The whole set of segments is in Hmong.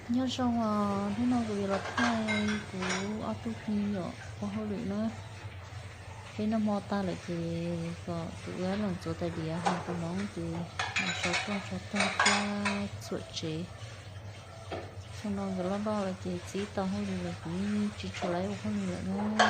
Nyob zoo os, hnub no kuv yuav los thaij kuv ob tug me nyuam ua hauj lwm na. Peb noj hmo tag lawm ces kom tus wb lees txuav tais diav, ho tus hlob ces sov tooj sov tooj thiab txhuam tsev. Xyoo no nkawd loj loj lawm ces txib tau hauj lwm lawm, kuv tsis tshua laiv ua hauj lwm lawm na.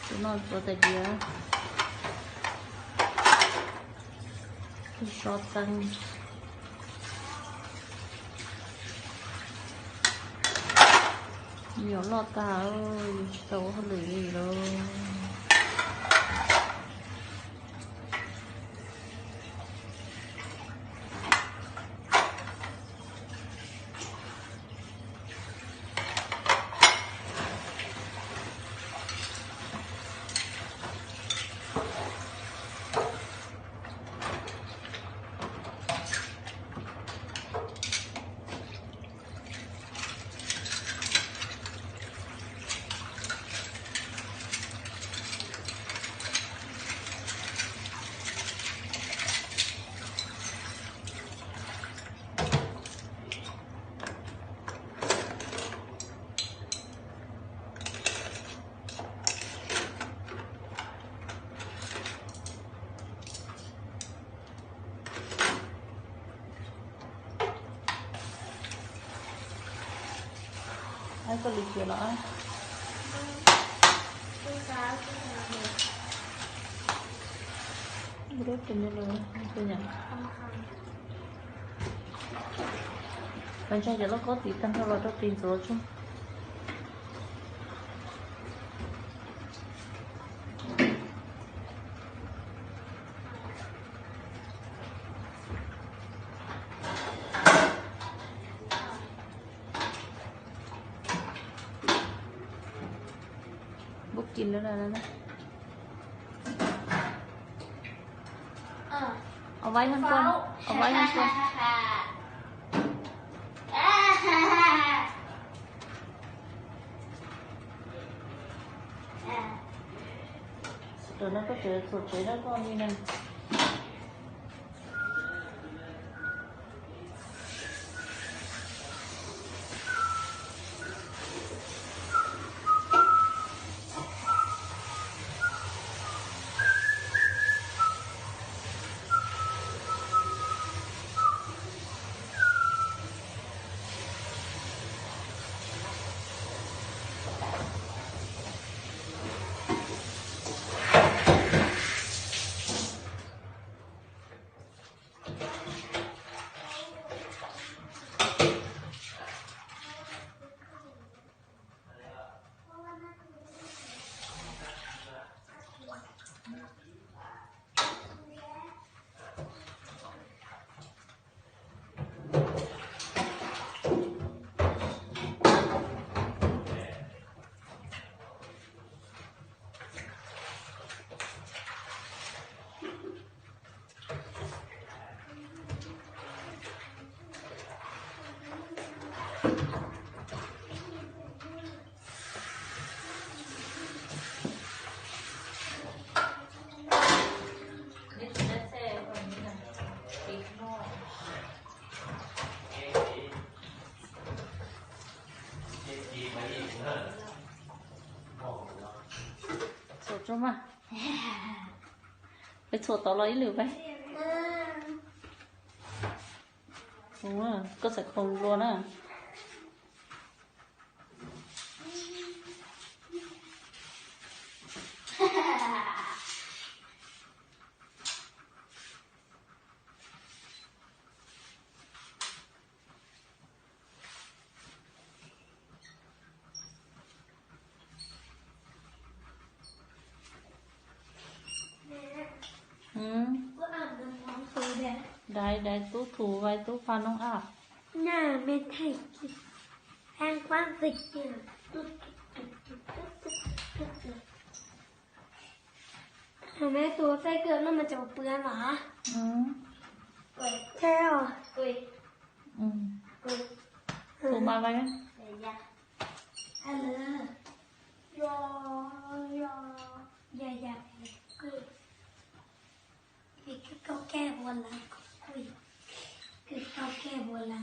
Tus no txuav tais diav, tus so tees. Me nyuam loj tag, tsis tau ua hauj lwm li lawm. Koj li kiag los. Pab ntshai cov lauj kaub tiv tag nrho los rau tis ntxuav tso. Bút kim nữa là nó. Ở vay hơn tuần, ở vay hơn tuần. Rồi nó có chữ thuộc chế đó con đi nè. Txhuam tso mas. Peb txhuam tod los ib lwm peb. Koj txhais khoom luag na. Dais, dais tub thum vais tub pha noob ab. Tus txaij kawg no mas cov pw no hả? Thế à? Tus ma vais. Alo. Yo, yo, ya ya. Kws kau ke bua la, kws kau ke bua la.